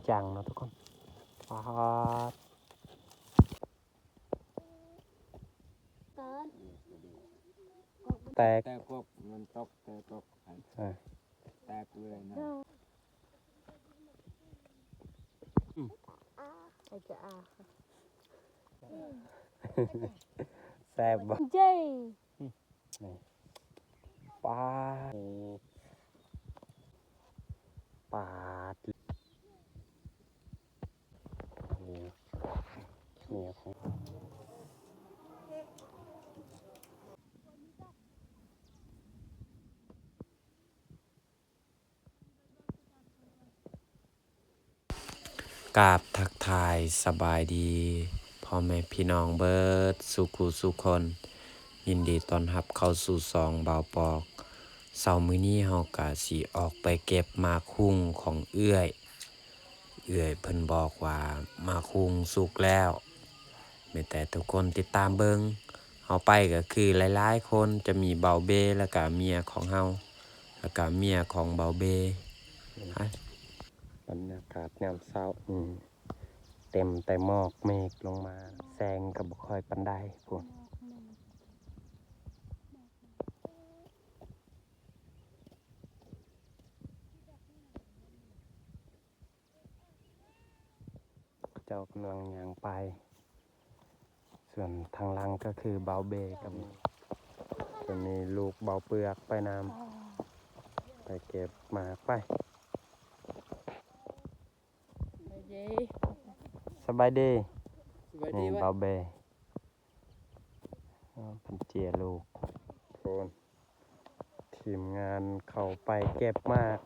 ຈັງເນາະທຸກຄົນ. ປາດ ແຕກ ແຕ່ກົກມັນຕົກ ແຕ່ກົກ ເອີ ແຕກເລີຍນະ. ແຊບບໍ່? ເຈ້ ນີ້ ປາດ ປາດ ນີ້ ນີ້ຂອງ ກາບທັກທາຍສະບາຍດີພໍ່ແມ່ພີ່ນ້ອງເບິດສູ່ຄູ່ສູ່ຄົນ, ຍິນດີຕ້ອນຮັບເຂົ້າສູ່ຊ່ອງບ່າວປອກ. ເຊົ້າມື້ນີ້ເຮົາກະຊິອອກໄປເກັບໝາກຮຸ່ງຂອງເອື້ອຍ. ເອື້ອຍເພິ່ນບອກວ່າໝາກຮຸ່ງສຸກແລ້ວ. ມີແຕ່ທຸກຄົນຕິດຕາມເບິ່ງ. ເຮົາໄປກໍຄືຫຼາຍໆຄົນ, ຈະມີບ່າວເບ ແລ້ວກະເມຍຂອງເຮົາ ແລ້ວກະເມຍຂອງບ່າວເບ. ບັນຍາກາດຍາມເຊົ້າ ອືມ ເຕັມແຕ່ໝອກເມກລົງມາ, ແສງກໍບໍ່ຄ່ອຍປານໃດພຸ້ນ. ເຂົາເຈົ້າກຳລັງຍ່າງໄປ, ສ່ວນທາງຫຼັງກໍຄືບ່າວເບກັບ ຈະມີລູກບ່າວເປືອກໄປນຳ. ໄປເກັບໝາກໄປ. ສະບາຍດີ ສະບາຍດີ ນີ້ ວະ ບ່າວເບ. ເພິ່ນເຈຍລູກ ໂອ້ ທີມງານເຂົ້າໄປເກັບໝາກ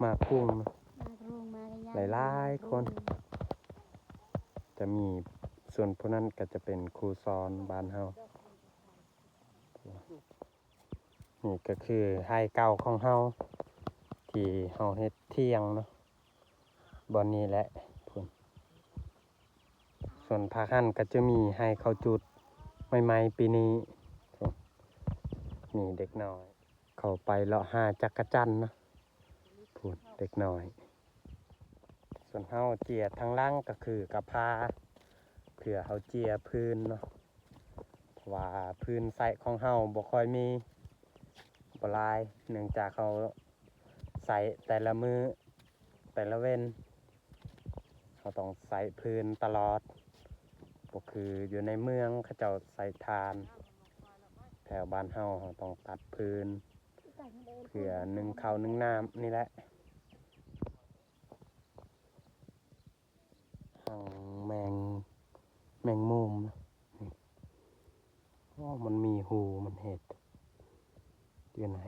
ໝາກຮຸ່ງ ໝາກຮຸ່ງມາແລ້ວ ຫຼາຍໆຄົນ. ຈະມີ ສ່ວນຜູ້ນັ້ນກໍຈະເປັນຄູສອນບ້ານເຮົາ. ນີ້ກໍຄືໄຮ່ເກົ່າຂອງເຮົາ ທີ່ເຮົາເຮັດຖຽງເນາະ ບ່ອນນີ້ແຫຼະພຸ້ນ. ສ່ວນພາກຫັ້ນກໍຈະມີໄຮ່ເຂົ້າຈູດໃໝ່ໆປີນີ້. ນີ້ເດັກນ້ອຍເຂົ້າໄປເລາະຫາຈັກກະຈັນເນາະ ພຸ້ນເດັກນ້ອຍ. ສ່ວນເຮົາເຈຍທາງຫຼັງກໍຄືກະພາ ເພື່ອເຮົາເຈຍຟືນເນາະ ເພາະວ່າຟືນໃຊ້ຂອງເຮົາບໍ່ຄ່ອຍມີ ບໍ່ຫຼາຍ ເນື່ອງຈາກເຮົາໃຊ້ແຕ່ລະມື້ ແຕ່ລະເວັນ ເຮົາຕ້ອງໃຊ້ຟືນຕະຫຼອດ ບໍ່ຄືຢູ່ໃນເມືອງເຂົາເຈົ້າໃຊ້ຖ່ານ. ແຖວບ້ານເຮົາ ເຮົາຕ້ອງຕັດຟືນ ເພື່ອໜຶ້ງເຂົ້າໜຶ້ງນ້ຳນີ້ແຫຼະ. ຮັງແມງ ແມງມຸມ ນີ້ ໂອ້ ມັນມີຮູ ມັນເຮັດຢູ່ໃນ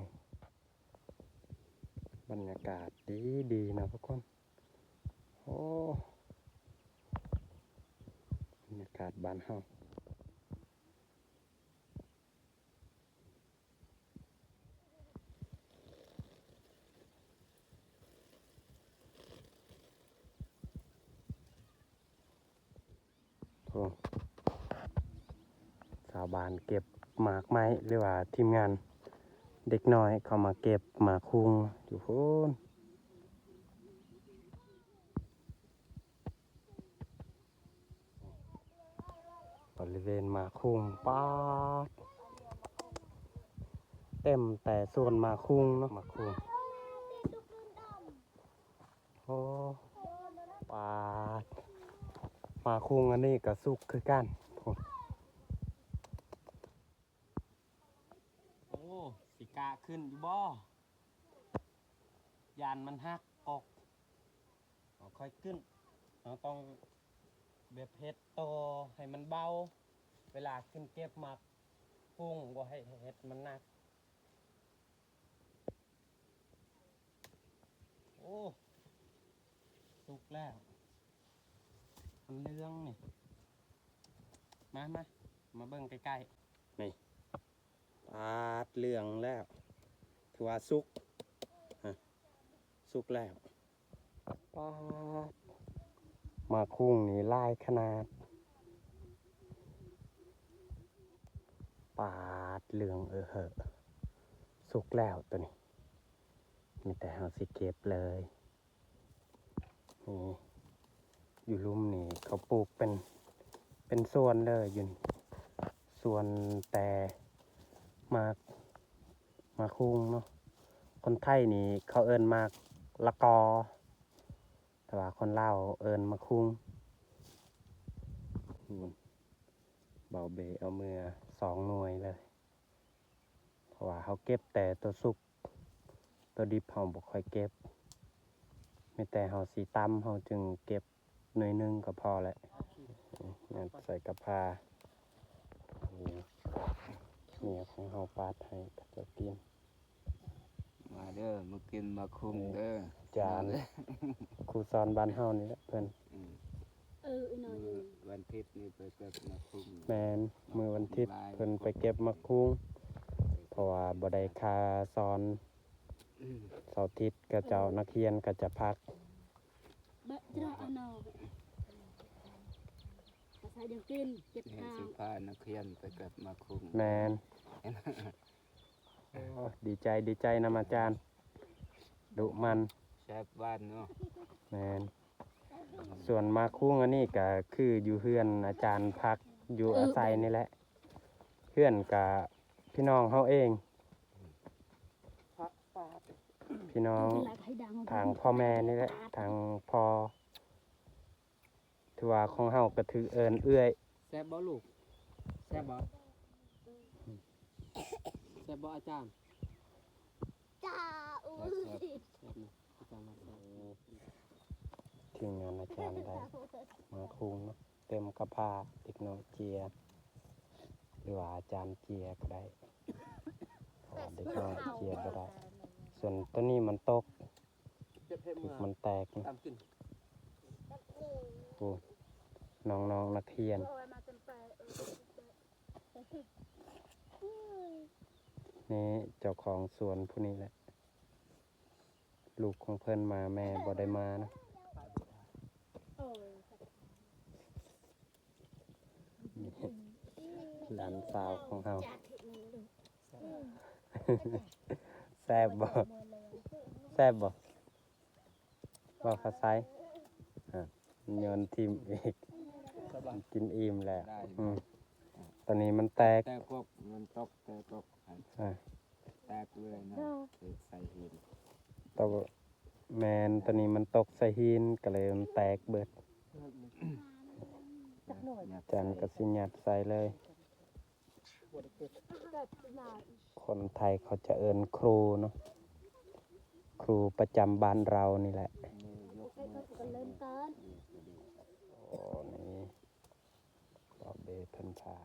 ບັນຍາກາດດີໆເນາະທຸກຄົນ. ໂອ້ ບັນຍາກາດບ້ານເຮົາ. ໂອ້ ຊາວບ້ານເກັບໝາກໄມ້ ຫຼືວ່າທີມງານເດັກນ້ອຍເຂົາມາເກັບໝາກຮຸ່ງຢູ່ພຸ້ນ. ບໍລິເວນໝາກຮຸ່ງ ປາດ ເຕັມແຕ່ສວນໝາກຮຸ່ງເນາະ ໝາກຮຸ່ງ. ໂອ້ ປາດ ໝາກຮຸ່ງອັນນີ້ກໍສຸກຄືກັນ. ໂອ້ ຊິກ້າຂຶ້ນຢູ່ບໍ່? ຢ້ານມັນຫັກອອກ. ເຮົາຄ່ອຍຂຶ້ນ ເຮົາຕ້ອງແບບເຮັດຕໍ່ໃຫ້ມັນເບົາ ເວລາຂຶ້ນເກັບໝາກຮຸ່ງ ບໍ່ໃຫ້ເຮັດມັນໜັກ. ໂອ້ ສຸກແລ້ວ ມັນເຫຼືອງນີ້. ມາ ມາ ມາເບິ່ງໃກ້ໆ ນີ້ ປາດ ເຫຼືອງແລ້ວ ຖືວ່າສຸກ ຮະ ສຸກແລ້ວ. ປາດ ໝາກຮຸ່ງນີ້ຫຼາຍຂະໜາດ ປາດ ເຫຼືອງເອີເຫີ ສຸກແລ້ວໂຕນີ້ ມີແຕ່ເຮົາຊິເກັບເລີຍ. ນີ້ ຢູ່ລຸ່ມນີ້ເຂົາປູກເປັນ ເປັນສວນເລີຍຢູ່ນີ້ ສວນແຕ່ໝາກ ໝາກຮຸ່ງເນາະ. ຄົນໄທນີ້ເຂົາເອີ້ນໝາກລະກໍ ແຕ່ວ່າຄົນລາວເອີ້ນໝາກຮຸ່ງ. ເບົາເບເອົາເມືອສອງໜ່ວຍເລີຍ ເພາະວ່າເຮົາເກັບແຕ່ໂຕສຸກ ໂຕດິບເຮົາບໍ່ຄ່ອຍເກັບ ມີແຕ່ເຮົາຊິຕຳ ເຮົາຈຶ່ງເກັບໜ່ວຍໜຶ່ງກໍພໍແຫຼະ. ຍັດໃສ່ກະພາ ນີ້ ເມຍຂອງເຮົາປາດໃຫ້ເຂົາເຈົ້າກິນ. ມາເດີ ມາກິນໝາກຮຸ່ງເດີ ອາຈານ ຄູສອນບ້ານເຮົານີ້ແຫຼະເພິ່ນ. ອືມ ເອີ ອີກໜ້ອຍໜຶ່ງ ມື້ວັນທິດນີ້ໄປເກັບໝາກຮຸ່ງ. ແມ່ນ ມື້ວັນທິດເພິ່ນໄປເກັບໝາກຮຸ່ງ ເພາະວ່າບໍ່ໄດ້ຄ່າສອນ. ເສົາທິດເຂົາເຈົ້າ ອືມ ນັກຮຽນເຂົາຈະພັກ. ບະຈະອານອ ພາສາຍັງກິນ ເກັບທາງ ຊິພານັກຮຽນໄປເກັບໝາກຮຸ່ງ. ແມ່ນ. ໂອ້ ດີໃຈ ດີໃຈນຳອາຈານ ດຸໝັ່ນ ແຊບຫວານເນາະ. ແມ່ນ. ສວນໝາກຮຸ່ງອັນນີ້ກະຄືຢູ່ເຮືອນອາຈານພັກຢູ່ ເອີ ອາໄສນີ້ແຫຼະ ເຮືອນກະພີ່ນ້ອງເຮົາເອງ ພີ່ນ້ອງທາງພໍ່ແມ່ນີ້ແຫຼະ ທາງພໍ່ ຖືວ່າຂອງເຮົາກໍຖືກເອີ້ນເອື້ອຍ. ແຊບບໍ່ລູກ? ແຊບບໍ່? ແຊບບໍ່ອາຈານ? ຈ້າ ໂອ້ຍ ແຊບເນາະ ອາຈານວ່າແຊບ. ທີມງານອາຈານໄດ້ໝາກຮຸ່ງເນາະ ເຕັມກະພາ. ເດັກນ້ອຍເຈຍ ຫຼືວ່າອາຈານເຈຍກໍໄດ້ ເພາະວ່າເດັກນ້ອຍເຈຍບໍ່ໄດ້. ສ່ວນໂຕນີ້ມັນຕົກ ມັນແຕກ ໂອ້ ນ້ອງໆນັກຮຽນ ນີ້ເຈົ້າຂອງສວນຜູ້ນີ້ແຫຼະ ລູກຂອງເພິ່ນມາ ແມ່ບໍ່ໄດ້ມານະ. ຫຼານສາວຂອງເຮົາ ແຊບບໍ່? ແຊບບໍ່? ເວົ້າພາສາໄທ ອາ ໂຍນຖິ້ມອີກ ກິນອີ່ມແລ້ວ. ອືມ ຕອນນີ້ມັນແຕກ ແຕ່ກົກ ມັນຕົກ ແຕ່ກົກ ອາ ແຕກເລີຍນະ ຖືກໃສ່ຫີນ ຕົກ ແມ່ນ ຕອນນີ້ມັນຕົກໃສ່ຫີນ ກໍເລີຍມັນແຕກເບິດ. ຈັນກໍຊິຍັດໃສ່ເລີຍ. ຄົນໄທເຂົາຈະເອີ້ນຄູເນາະ ຄູປະຈຳບ້ານເຮົານີ້ແຫຼະ. ໂອ້ ນີ້ ບອບເບເພິ່ນພາ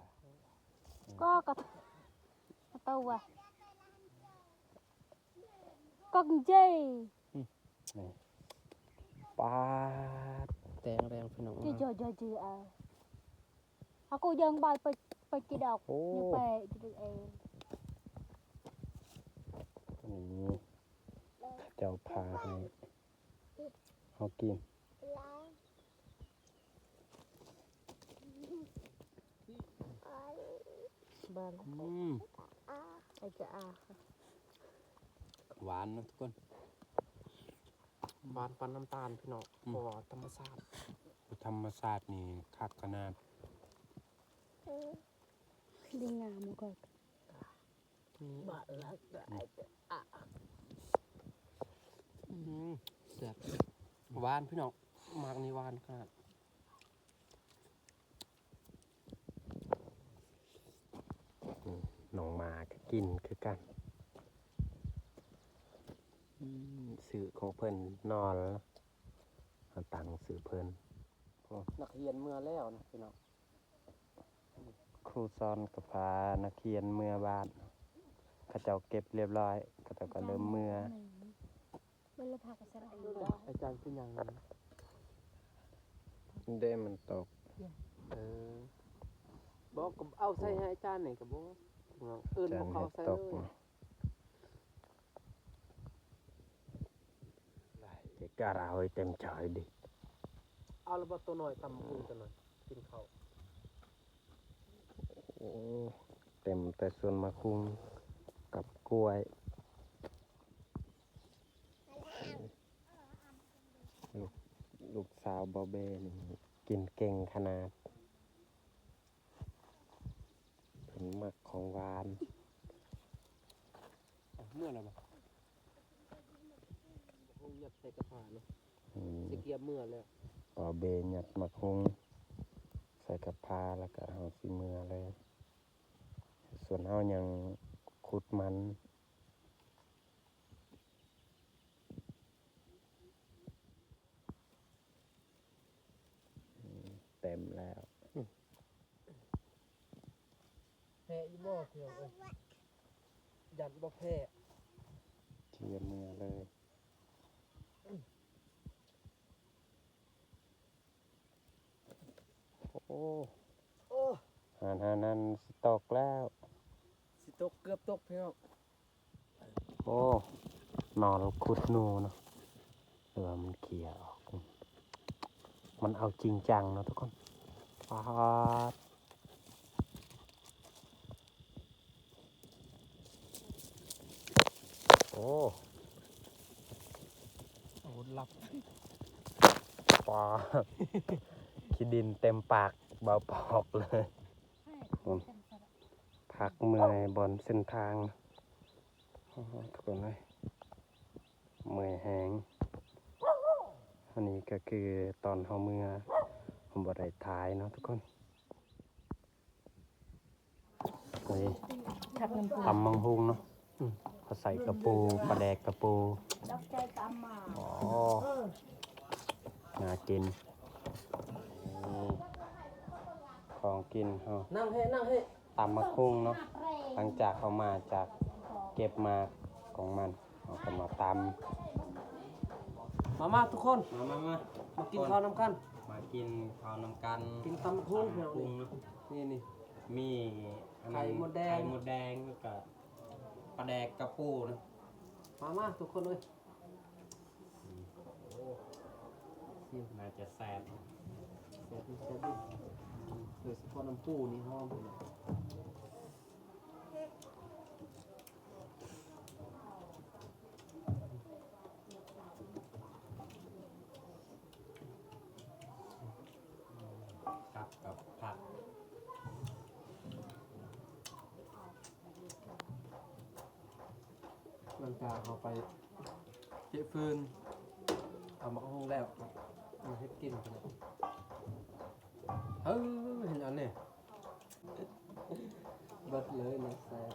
ກໍກະ ກະໂຕວະ ກໍເຈ. ນີ້ ປາດ ແຕງແລງພີ່ນ້ອງ ເຈ ເຈ ເຈ ເຈ ອາ ອາ ກູຍັງບາຍໄປ ໄປກິນດອກ ໂອ້ ຍັງໄປກິນເອງ. ນີ້ ເຂົາເຈົ້າພາໃຫ້ເຮົາກິນ. ບາງ ອືມ ອາຈະອາ ຫວານເນາະທຸກຄົນ ຫວານປານນ້ຳຕານພີ່ນ້ອງ. ອືມ ເພາະວ່າທຳມະຊາດ ທຳມະຊາດນີ້ຄັກຂະໜາດ. ດີງາມກ່ອນ. ອືມ ແຊບ ຫວານພີ່ນ້ອງ ໝາກນີ້ຫວານຂະໜາດ. ອືມ ນ້ອງໝາກໍກິນຄືກັນ. ອືມ ຊື່ຂອງເພິ່ນ ນອນ ເຮົາຕັ້ງຊື່ເພິ່ນ. ໂອ້ ນັກຮຽນເມືອແລ້ວນະພີ່ນ້ອງ. ຄູສອນກໍພານັກຮຽນເມືອບ້ານ ເຂົາເຈົ້າເກັບລຽບຮ້ອຍ ເຂົາເຈົ້າກໍເລີ່ມເມືອ. ອາຈານຄືຫຍັງ? ເດ້ ມັນຕົກ. ເອີ ບໍ່ ກໍເອົາໃສ່ໃຫ້ອາຈານນີ້ກໍບໍ່ ເອີ້ນບໍ່ເຂົ້າໃສ່ເລີຍ. ເກະກະລາໂອຍ ເຕັມຈອຍດີ. ເອົາລະບໍ່ ໂຕນ້ອຍຕຳບັກຫຸ່ງ ໂຕນ້ອຍກິນເຂົ້າ. ໂອ້ ເຕັມແຕ່ສວນໝາກຫຸ່ງກັບກ້ວຍ. ລູກ ລູກສາວບ່າວເບ້ນີ້ກິນເກັ່ງຂະໜາດ ເພິ່ນມັກຂອງຫວານ. ເມືອແລ້ວບໍ່? ເຮົາຍັດໃສ່ກະພາເນາະ. ອືມ ຊິກຽມເມືອແລ້ວ. ບ່າວເບ້ຍັດໝາກຫຸ່ງໃສ່ກະພາ ແລ້ວກະເຮົາຊິເມືອເລີຍ. ສ່ວນເຮົາຍັງຂຸດມັນ. ອືມ ເຕັມແລ້ວ. ແພ້ຢູ່ບໍ່ ພີ່ນ້ອງເອີຍ? ຢ້ານບໍ່ແພ້. ເຄຍເມືອເລີຍ. ໂອ້ ໂອ້ ຫັ້ນໆ ຊິຕົກແລ້ວ ຊິຕົກ ເກືອບຕົກ ພີ່ນ້ອງ. ໂອ້ ມາຂຸດໜູເນາະ ຫຼືວ່າມັນເຄຍອອກ ມັນເອົາຈິງຈັງເນາະທຸກຄົນ. ປາດ ໂອ້ ອາວຸດລັບ ປາ ຂີ້ດິນເຕັມປາກບ່າວປອກເລີຍ. ພັກເມື່ອຍບ່ອນເສັ້ນທາງ ໂອ້ ທຸກຄົນເອີຍ ເມື່ອຍແຮງ. ອັນນີ້ກໍຄືຕອນເຮົາເມືອ ເຮົາບໍ່ໄດ້ຖ່າຍເນາະທຸກຄົນ. ນີ້ ຜັກນ້ຳ ຕຳບັກຫຸ່ງເນາະ. ອືມ ເຂົາໃສ່ກະປູ ປາແດກກະປູ. ໂອ້ ໜ້າກິນ. ນີ້ ຂອງກິນເຮົາ ນັ່ງເຮ ນັ່ງເຮ. ຕຳບັກຫຸ່ງເນາະ ຫຼັງຈາກເຮົາມາຈາກເກັບໝາກຂອງມັນ ເຮົາກໍມາຕຳ. ມາ ມາ ທຸກຄົນ ມາ ມາ ມາ ມາກິນເຂົ້ານຳກັນ ມາກິນເຂົ້ານຳກັນ. ກິນຕຳບັກຫຸ່ງ ຕຳບັກຫຸ່ງເນາະ. ນີ້ ນີ້ ມີອັນນັ້ນ ໄຂ່ມົດແດງ ໄຂ່ມົດແດງ ແລ້ວກໍປາແດກກະປູນະ. ມາ ມາ ທຸກຄົນເອີຍ. ອືມ ໂອ້ ຊິມ ໜ້າຈະແຊບ ແຊບຢູ່ ແຊບຢູ່. ໂດຍສະເພາະນ້ຳປູນີ້ຫອມ. ກັບກັບຜັກ ຫຼັງຈາກເຮົາໄປເຈາະຟືນ ເອົາໝາກຫຸ່ງແລ້ວ ມາເຮັດກິນ. ເອີ ເຫັນອັນນີ້ ເບິດເລີຍນະ ແຊບ.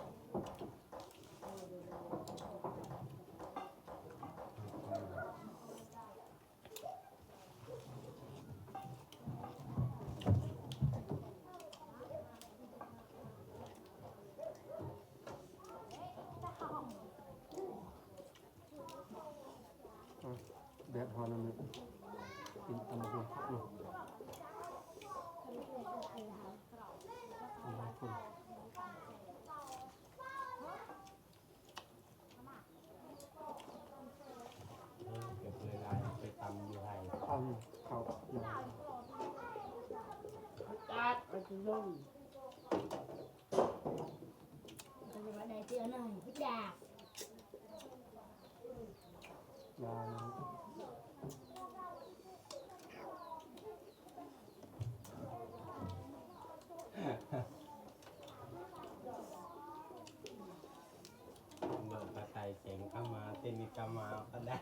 ແດດຮ້ອນນຳນີ້ ກິນຕຳບັກຫຸ່ງຄັກເນາະ. ເອີ ເກັບເລີຍຫຼາຍ ໄປຕຳຢູ່ໄຮ່ ຕຳເຂົ້າ ຈັດ ໄປກິນລົງ ໄດ້ເທື່ອໜຶ່ງ ຢາກ ຢາກ. ບອກກະໄຕເສັງກະມາ ເຕັ້ນກະມາກະໄດ້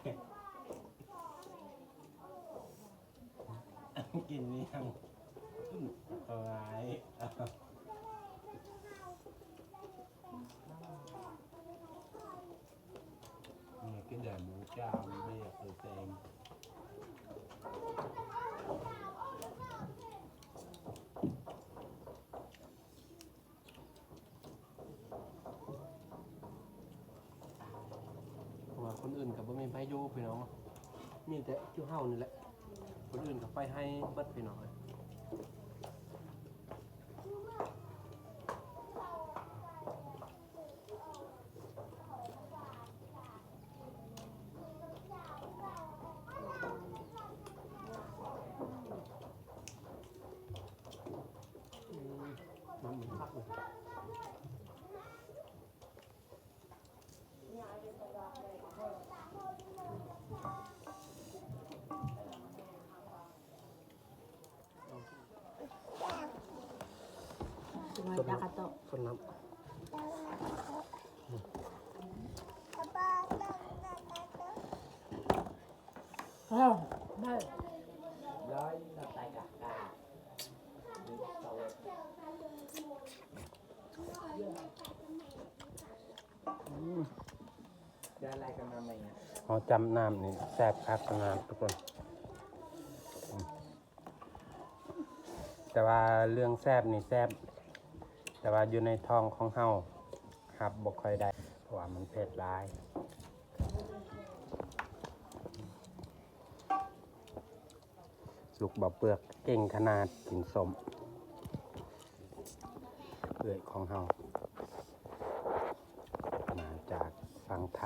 ກິນຫຍັງກະໄດ້. ນີ້ກິນແດ່ໝູຈ້າ ມັນບໍ່ຢາກໃສ່ແຕງ ເພາະວ່າຄົນອື່ນກໍບໍ່ມີໃຜຢູ່ພີ່ນ້ອງເນາະ ມີແຕ່ຈຸເຮົານີ້ແຫຼະ ຄົນອື່ນກໍໄປໄຮ່ເບິດພີ່ນ້ອງເອີຍ. ນ້ຳມັນຄັກເລີຍ. ແລ້ວກໍໂຕະ ຄົນນຳ ອ້າວ ໄດ້ ເຮົາຈ້ຳນ້ຳນີ້ແຊບຄັກຂະໜາດທຸກຄົນ ແຕ່ວ່າເລື່ອງແຊບນີ້ແຊບ ແຕ່ວ່າຢູ່ໃນທ້ອງຂອງເຮົາຮັບບໍ່ຄ່ອຍໄດ້ ເພາະວ່າມັນເຜັດຫຼາຍ. ລູກເບົາເປືອກເກັ່ງຂະໜາດ ກິນສົ້ມ ເອື້ອຍຂອງເຮົາ ມາຈາກຝັ່ງໄທ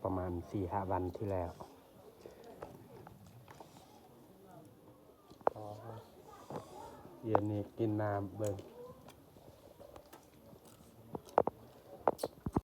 ປະມານສີ່ຫ້າວັນທີ່ແລ້ວ ດຽວນີ້ກິນນ້ຳເບິ່ງ.